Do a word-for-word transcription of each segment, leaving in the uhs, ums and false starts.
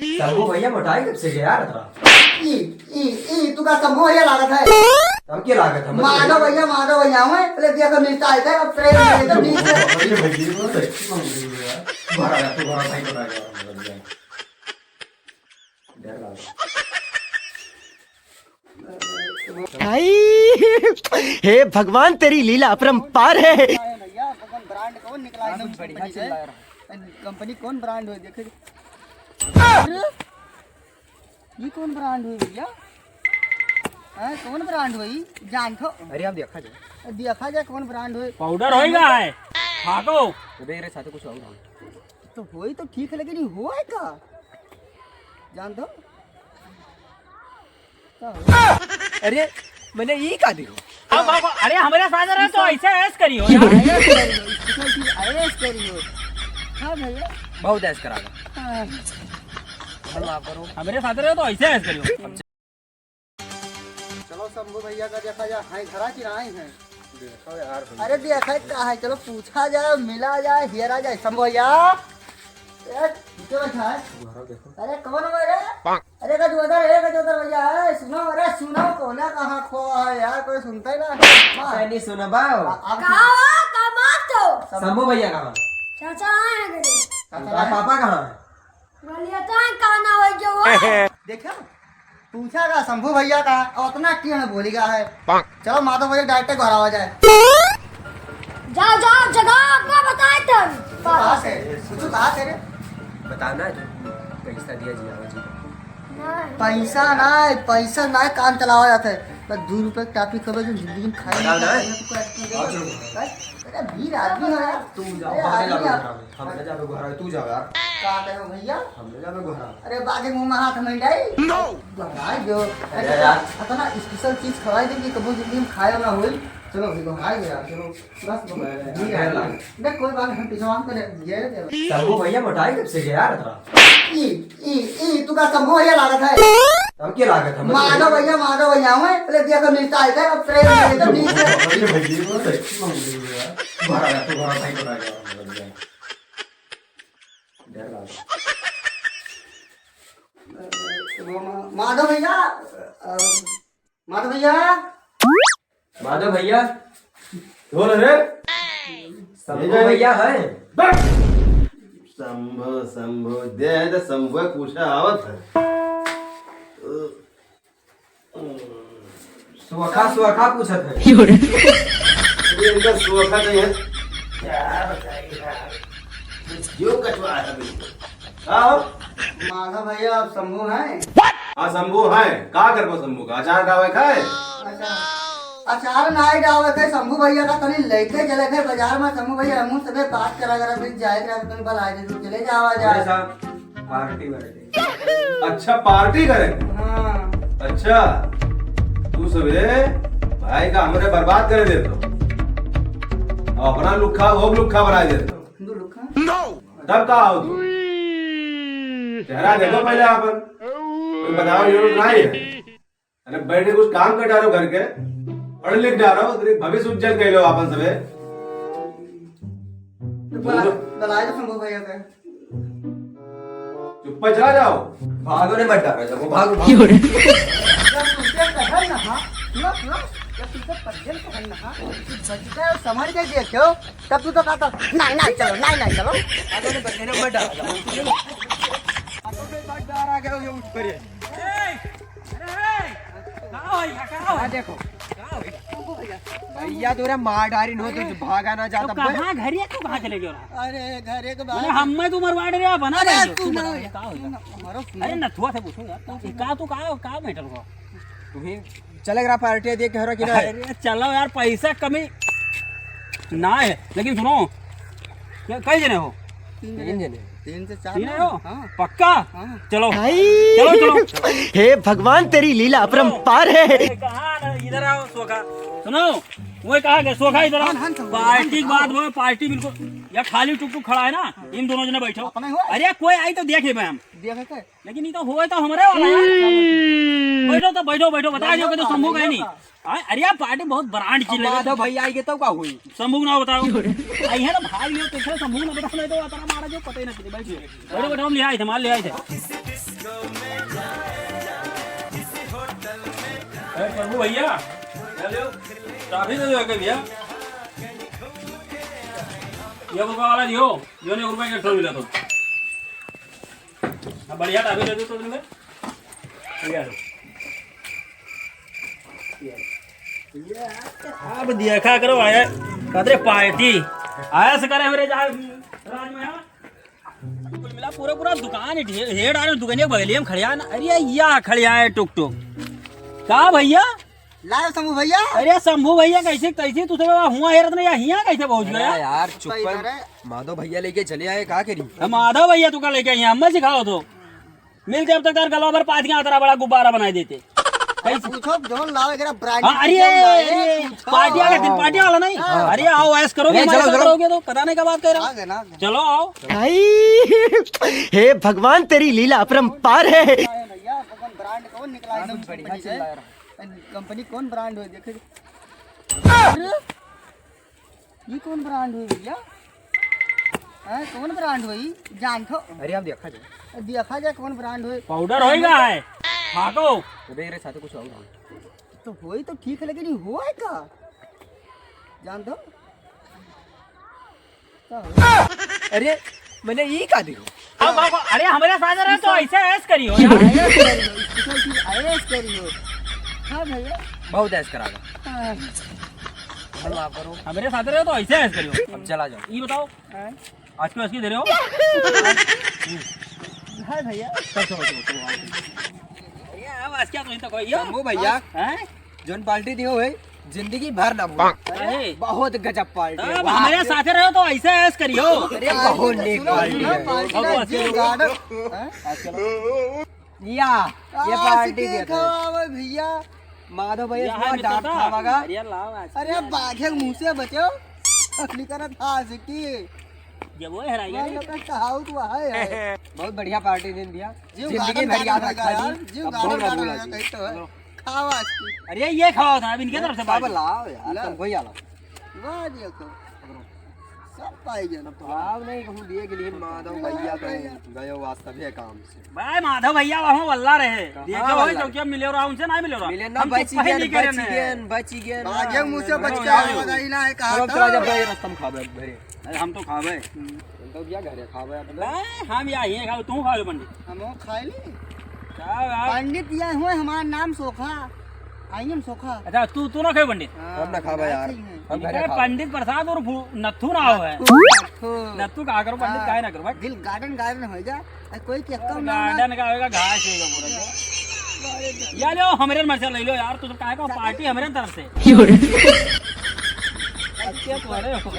शंभू भैया मोटाई कब से गया यार था? ई, ई, ई, तू का शंभू भैया लागत है? हम के लागत है? माधव भैया, माधव भैया हुए। अरे देखो नीचे आए थे, अब प्रेम में तो नीचे। भैया, भैया, वो तो अच्छी मांग रही है यार। तुम्हारा, तुम्हारा भाई बताएगा, हम लोग जाएंगे। डर लगा। आई, हे भगवान, तेरी लीला अपरंपार है। भैया, कौन ब्रांड कौन निकला है? कंपनी कौन ब्रांड हो देखे? अरे, ये कौन ब्रांड हो भैया? हैं, कौन ब्रांड हो ई? जान थो। अरे, आप देखा जाए। देखा जाए कौन ब्रांड हो। पाउडर होई का है? फाको। अबे, रे साथे कुछ और हो। तो होई तो ठीक है, लेकिन ये होए का? जान दो। का हो? अरे, मैंने ई का दियो? अब, अब, अरे, हमरे साथ रहे तो ऐसे ऐश करियो यार। ऐश करियो, special चीज ऐश करियो। हाँ भैया। बहुत ऐश करा लो। हाँ। चलो, आप करो। हमरे साथ रहे तो ऐसे ऐश करियो। चलो शंभू भैया का देखा जाए, हैं घरा की आए हैं। देखो यार, हम अरे देखा का है, चलो पूछा जाए, मिला जाए, हेरा जाए। शंभू भैया, ए, नीचे बैठा है। घरा देखो। अरे कौन हो रे? अरे गजोदर, ए गजोदर भैया, ए, सुनो, अरे सुनो, कोना कहाँ खोआ है यार, कोई सुनता ही ना। हाँ। नहीं सुना बाओ। आ-, आप का हो, का बात हो? शंभू भैया कहाँ है? चाचा आए हैं घरे। चाचा आए हैं? पापा कहाँ है? बोलिए तो कहाँ ना हो गया वो? देखा? पूछा का शंभू भैया का, और उतना क्यों है बोली का है? चलो माधव भैया डायरेक्ट घर आवा जाए। जाओ, जाओ, जगह अपना बताए तब। तू कहाँ से? तू कहाँ से रे? बताना है तो पैसा दिया जी, आवा जी। नहीं। पैसा ना है, पैसा ना है, काम चलावा जाता है। बस दो रुपये की टाफी खबर जो जिंदगी में खाई बताओ नहीं ना। खाई, तू का एक्टिंग कर। अरे वीर आदमी है यार। तू जाओ, अरे हम ले आदमी जाओ आप घर। हम ले जाओ घर, तू जाओ यार। का कहे हो भैया? हम ले जाओ घर। अरे बाजे मुंह में हाथ नहीं डाई। No। बनाई दो। अरे यार। इतना स्पेशल चीज खवाई दे कि कबो जिंदगी में खाया ना होई। चलो भी बनाई दे यार, चलो। बस बनाई दे। अरे यार। देख कोई बात नहीं, हम पिछवान को ले, ये ले। शंभू भैया मोटाई कब से गया यार था? ई, ई, ई, तू का शंभू भैया लागत है? हम के लागत है? माधव भैया, माधव भैया हुए। अरे देखो नीचे आए थे, अब प्रेम में तो नीचे। अरे भैया, वो तो अच्छी मांग रही है यार। तुम्हारा, तुम्हारा भाई बताएगा, हम लोग जाएंगे। डर लगा। वो मा-, माधव भैया, अ, माधव भैया। माधव भैया। बोल रे। शंभू ये जाए। भैया है। बस। शंभू, शंभू, दे दे शंभू, पूछा आवत है। सोखा, सोखा पूछत है। ये इनका सोखा नहीं है। क्या बताइए यार? जो कटवा है बिल्कुल। का हो? माधव भैया, आप शंभू हैं? हाँ, शंभू हैं। का करबो शंभू का? अचार डावे खाए? अच्छा, अचार नाई डावे के शंभू भैया का तनी लइके चले थे बाजार में। शंभू भैया, हमहू सबे बात करा करा, फिर जाए करा, तनी बला दे, तू चले जावा जा। अरे साहब, पार्टी वार्टी। अच्छा, पार्टी करे? हाँ। अच्छा, तू सबे भाई का हमरे बर्बाद करे देतो। अब अपना लुक्खा, वो लुक्खा बना देतो। हिंदू लुक्खा? तब का हो तू? चेहरा देखो पहले आपन। कोई बताओ, ये लोग नहीं है। अरे बैठ के कुछ काम कर डालो घर के, पढ़ लिख डालो, तेरे भविष्य उज्जवल कर लो आपन सबे। तो बला-, बलाए तो शंभू भैया के। चुप्पा चला जाओ। भागो रे, मत डालो, भागो, भागो। जब तुझे कहल ना, हाँ, सुनो, सुनो, जब तुझे पटेल कहल ना, हाँ, तू बच गए और समझ के देखो, तब तू तो कहता, "नहीं, नहीं, चलो, नहीं, नहीं, चलो।" आगे में बच्चे ने मत डालो। आगे में बच्चा आ गया, ये उठ पड़े। ए, अरे, का होई, का होई? हाँ, देखो। का होई? भैया तोरा मार डारी न हो तो भागा ना जाता। तो कहाँ घर है, तू कहाँ चले गयो रहा? अरे, घर एक बात। अरे, हम मैं तू मरवा रहे हो, बना अरे, रहे हो। तू तू ना, बता, का होई? तू ना, हमारो सुनो। अरे, नथुआ से पूछो यार, तू, तू का, तू का, का मैटर हुआ? तुम्हें चले रहा पार्टी देख के हो रहा कि ना? अरे, चलो यार, पैसा कमी ना है, लेकिन सुनो, क्या, कई जने हो? तीन जने। तीन से चार तीन ना? हो? हाँ। पक्का? हाँ। चलो। चलो, चलो। हे भगवान, तेरी लीला अपरंपार है। अरे, कहाँ ना, इधर आओ, सोखा। सुनो, वो कहा गया, सोखा, इधर आओ। हाँ, हाँ, समझ गया। पार्टी की बात बोलो, पार्टी बिल्कुल। या खाली टुक टुक खड़ा है ना, इन दोनों जने बैठो। अपना ही हुआ? अरे, कोई आई तो देखे मैं हम। देखे के? लेकिन ये तो हुआ तो हमारे वाला यार। बैठो तो, बैठो, बैठो, बता दियो कि तो शंभू का है नहीं। हाँ, अरे यार, पार्टी बहुत ब्रांड चीज अब लगा। माधव भैया आएंगे तब का हुई? शंभू ना बताओ। आई है ना भाई, लियो तो शंभू ना बताओ, नहीं तो अतरा मारा जो पता ही ना चले। बैठो, बैठो, बैठो, हम ले आए थे, माल ले आए थे। अरे प्रभु भैया, चाबी दे दो एक भैया। ये रुपया वाला दियो, जो नहीं रुपया के ठो मिला तो। अब बढ़िया चाबी दे दो तो तुमने। ये लो। अब देखा करो आया, कदरे पार्टी आया से करे हमरे जहाँ राज में, हाँ? कुल मिला पूरा, पूरा दुकान ही ढे-, ढेर डाले दुकानिया बगलिया में खड़िया ना। अरे या खड़िया है टुक टुक। का भैया? लायो शंभू भैया। अरे शंभू भैया, कैसे, कैसे तू सब हुआ हेरत नहीं, या हिया कैसे पहुँच गया? अरे यार, चुप कर। माधव भैया लेके चले आए, का करी? हम माधव भैया तू का लेके आए, हमें सिखाओ तो। मिल के अब तक तार गलवा भर पाथिया तेरा बड़ा गुब्बारा बनाई देते। अरे पूछो, जौन लाओ एकरा brand हाँ, अरे, जौन लाओ, अरे, पूछो। पार्टी आ गया, पार्टी वाला नहीं? हाँ। अरे आओ, ऐश करोगे, ए, हमारे चलो, साथ चलो। रहोगे तो पता नहीं कब बात कर रहा। आ गए ना, आ गए। चलो आओ। आई, हे भगवान, तेरी लीला अपरंपार है। भैया, कौन brand कौन निकला है, एकदम बढ़िया company से। चिल्ला रहा। Company कौन brand है, देखे। अरे, ये कौन brand हुई भैया? हैं, कौन brand हुई? जान थो। अरे, आप देखा जाए। देखा जाए कौन brand हुई। Powder होई का है? हाँ तो। अबे, रे साथे कुछ और। तो होई तो ठीक है, लेकिन ये हुआ है का? जान थो। का हुआ? अरे, मैंने ये का देखो? अब, अब, अरे, हमरे साथ रहे तो ऐसे ऐश करियो यार। ऐश करियो, special चीज ऐश करियो। हाँ भैया। बहुत ऐश करा दो। हाँ। चलो आप करो। हमरे साथ रहे तो ऐसे ऐश करियो। अब चला जाओ। ये बताओ, हाँ। आज क्यों ऐश दे रहे हो? हाँ भैया। चल, चलो, चलो, चलो, आओ। भैया, अब आज क्या तुम तो कोई हो? शंभू भैया। हैं? जौन party दियो है, जिंदगी भर ना भूलो। अरे। बहुत गजब party है। अब वाह। हमरे साथे रहो तो ऐसे ऐश करियो। अरे, बहुत नेक सुनो, party सुनो, है। party अब ना, वो जिम अकेले garden। हैं? या, ये आज party के देते हैं। खावा भैया। माधव भैया, या इसमें है डांट मित्रता। खावागा। अरे, लाओ आज। अरे, बाघे मुंह से बचो। अपनी तरह था सिटी। जब वो हेराई मैं गई। लोग का कहाऊ तो है, है। बहुत बढ़िया party दिन दिया। जिम जिंदगी garden भर याद garden रखा यार, जी। जिम अब garden भूल ना garden भूला है, जी। कहीं तो है। चलो। खाओ आज की। अरे ये खाओ था, अब इनके तरफ से सब बात। लाओ यार, ला। सब कोई आला। वाह, देखो। सब पाई गए ना तो। लाओ नहीं कहूँ दिए के लिए माधव भैया कहीं गए हो आज सभी काम से। भाई माधव भैया वहाँ वल्ला रहे। कहाँ देखो वल्ला? क्योंकि हम मिले रहा, उनसे नहीं मिले रहा। मिले ना, हम बची चुप्पा ही गए, नहीं करे बची ने। गए, बची गए ना। बाजे मुँह से बच के आए, बताई ना है कहा चलो, था। चलो, जब भाई रस्तम खा बैठ भरे। अरे हम तो खावे। हम्म। हम तो क्या घरे खावे अपने? बे, हम या ही खावे, तू खा लो पंडित। हम वो खाए ली। क्या यार? पंडित या हुए, हमारा नाम सोखा। I am सोखा। अच्छा, तू, तू ना खाए पंडित? हाँ, हम ना खावे यार। हम इनका घरे खावे। पंडित प्रसाद और फू-, नथु ना हो है। नथु, नथु। नथु का करो पंडित, हाँ। काहे ना करो भाई? दिल garden garden हो जा। अरे कोई के कम ना, ना। Garden का होगा, घास होगा पूरा। या लो, हमरे मर्चा ले लो यार, तू तो काहे का party हमरे तरफ से। क्यों रे? आज क्या तोरे हो?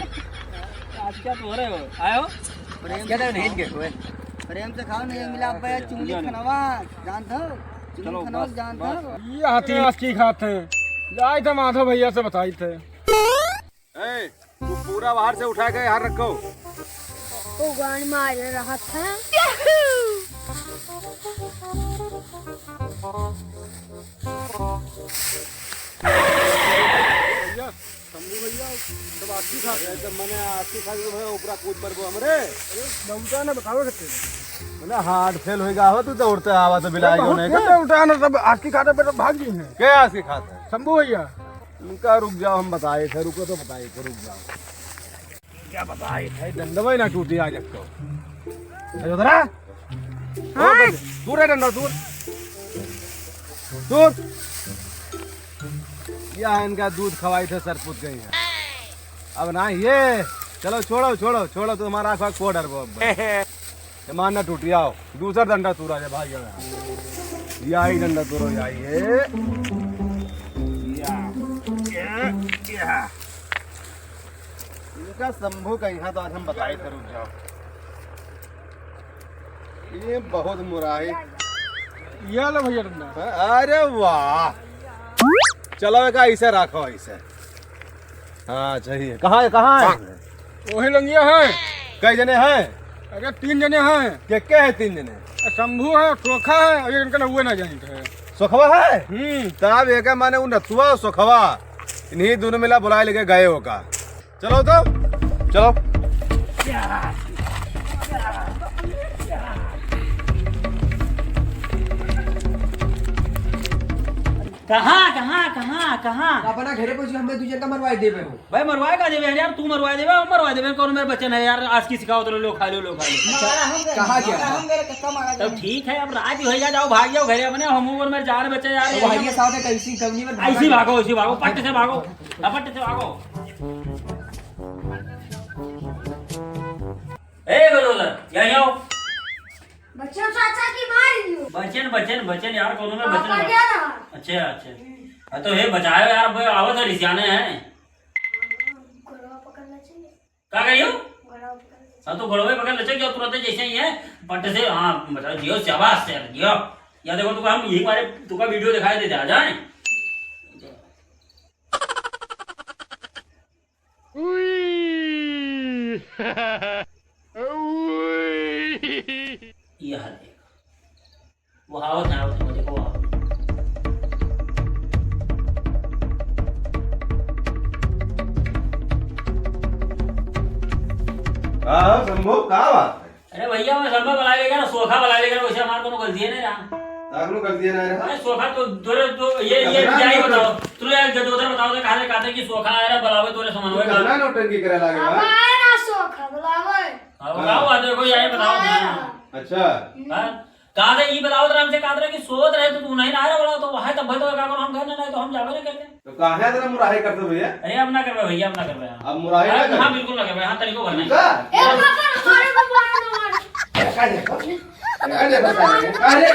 आज क्या तोरे हो? आयो? प्रेम क्या से नहीं खाओ। इनके हुए? प्रेम से खाओ, नहीं मिला अब चुंगली खनवा, जान दो। चुंगली खनवा, जान दो। ये हाथी आज की खाते हैं। जाए थे माधव भैया से बताई थे। ए, तू पूरा बाहर से उठा के यहाँ रखो। वो गान मार रहा था। भैया, शंभू भैया, सब आखी खा। अरे, जब मैंने आखी खा ली तो भैया, ऊपरा कूद पर वो हमरे। अरे, दौड़ता ना बताओ सकते। मैंने heart fail हो गया हो, तू दौड़ते आवा तो बिलाई बहुत होने का। दौड़ता है ना, सब आखी खाते पे तो भाग गई है। क्या आखी खाते? शंभू भैया। इनका रुक जाओ, हम बताए थे, रुको तो बताए थे, रुक जाओ। क्या बताए थे, डंडवा ही ना टूटी आज तक तो। अरे उधर आ। हाँ। दूर है डंडा, दूर। दूर। या इनका दूध खवाई थे, सरपुत गई है। अब ना ये, चलो छोड़ो, छोड़ो, छोड़ो, तुम्हारा आँख को डर वो अब। ये मान ना टूटी, आओ, दूसरा डंडा तूरा जाए भाई, यहाँ। या ही डंडा तूरो, या ये। या, या, या। इनका शंभू का यहाँ तो आज हम बताए थे, रुक जाओ। ये बहुत मुराही। ये लो भैया डंडा। अरे वाह। चलो, एक ऐसे रखो, ऐसे। हाँ, सही है। कहाँ है, कहाँ है? वही लंगिया है। कई जने हैं? अरे, तीन जने हैं। के, के है तीन जने? शंभू है, सोखा है, और इनका नौवे ना जानते हैं। सोखवा है? हम्म। तब एक माने उ नथुआ सोखवा, इन्हीं दोनों मिला बुलाए लेके गए होगा। चलो तो, चलो। कहाँ, कहाँ, कहाँ, कहाँ? अपना घरे पहुँच के हमें दू जन का मरवाए देवे हो। भाई, मरवाए का देवे यार, तू मरवाए देवे, हम मरवाए देवे, कौन मेरे बच्चे नहीं यार, आज की सिखाओ तो लो, खा लो, लो, खा लो। मारा हम गए, कहाँ गया? मारा हम गए, कत्ता मारा तब गया? ठीक है, अब रात ही हो जा, जाओ, भाग जाओ घरे अपने, हम ऊपर मेरे जान बच्चे यार, अब भाई, ये साथ है, कैसी कंपनी में ऐसी भागो, ऐसी भागो, पट्ट से भागो, अब पट्ट से भागो। ए, बुलडोजर, यहाँ आओ। बच्चन चाचा की मार दियो। बच्चन, बच्चन, बच्चन यार, कोनो में पापा बच्चन। क्या रहा? अच्छा, अच्छा। हाँ, तो हे बचायो यार, अब आवत है, रिसियाने हैं। गोड़वा पकड़ ले चाहिए। का कहियो? गोड़वा पकड़ ले। हाँ, तो गोड़वे पकड़ ले चाहिए, तुरंत जैसे ही है, पट से, हाँ, बचायो, जियो, शाबाश यार, जियो। या देखो, तुका हम यही मारे, तुका वीडियो दिखाई दे, आ जाए। उई। उई। ये हाल है। वो आवत है, आवत है, वो देखो, वो आवत है। हाँ, हाँ, शंभू, का बात है? अरे भैया, मैं शंभू बुलाए लेगा ना, सोखा बुलाए लेगा ना, वैसे हमार कोनो गलती है नहीं रहा। ताकनो गलती है नहीं रहा। अरे सोखा तो तोरे तो ये, ये कितना क्या ही नौटंकी बताओ, तू यार जब उधर बताओ तो कहा कहते कि सोखा आया रहा, बुलावे तोरे समन्वय का। कितना नौटंकी करे लागे अब बा? आए ना सोखा बुलावे। अब हाँ। बताओ, बात देखो, ये बताओ। आया। अच्छा। हाँ? कहा था, ई बतावत रहे हमसे, कहत रहे कि सोवत रहे तो तू नहीं ना रहे, बोला तो वहाँ तब तो का करो, हम घर ना रहे तो हम जावे ना करते। तो काहे इतना मुराही करते भैया? अरे अब ना करबे भैया, अब ना करबे, हाँ। अब मुराही ना अरे, हाँ, करबे? बिल्कुल ना करबे, हाँ, तनिको भर नहीं। का? ए, पापा, हमारे को मारो, मारो। का देखो? का देखो सारे? अरे!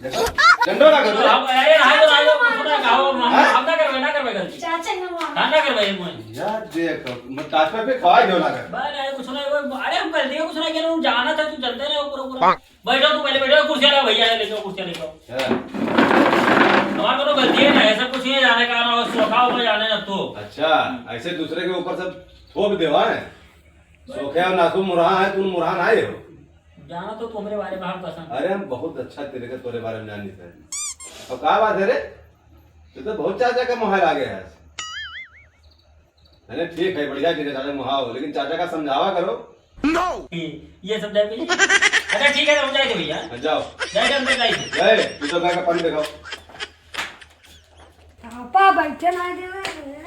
देखो, डंडो ना करो। अब, अरे, रहा दो, रहा दो, कुछ ना कहो, हम, हाँ? हम ना करबे, ना करबे गलती। चाचा, ना मारो। हाँ, ना करबे, ये मोए। यार, देखो, मैं काट पे खवाई दो ना कर। बस, अरे, कुछ ना, वो, अरे, हम गलती कुछ ना किया, हम जाना था, तू चलते रहे, ऊपर, ऊपर। बैठो तू पहले, बैठो, कुर्सियाँ लाओ भैया, ले जाओ, कुर्सियाँ ले जाओ। हाँ। हमार कोनो गलती है ना, ऐसा कुछ नहीं जाने का ना, सोखा ऊपर जाने ना तो। अच्छा, ऐसे दूसरे के ऊपर सब थोप देवा है। सोखे और नासू मुरहा है, तू मुरहा ना हो। जाना तो तू हमरे बारे में हम पसंद। अरे, हम बहुत अच्छा तेरे के, तोरे बारे में जान लेते हैं। और का बात है रे? तू तो बहुत चाचा का मोहाय लागे है। अरे ठीक है, बढ़िया की चाचा मोहाव, लेकिन चाचा का समझावा करो। No! ये सब जाए भैया। अच्छा ठीक है, हम जाए थे भैया। हाँ, जाओ। जाए थे, हम तो जाए थे। ए, तू तो घर का पानी दिखाओ। पापा बैठे ना देवे।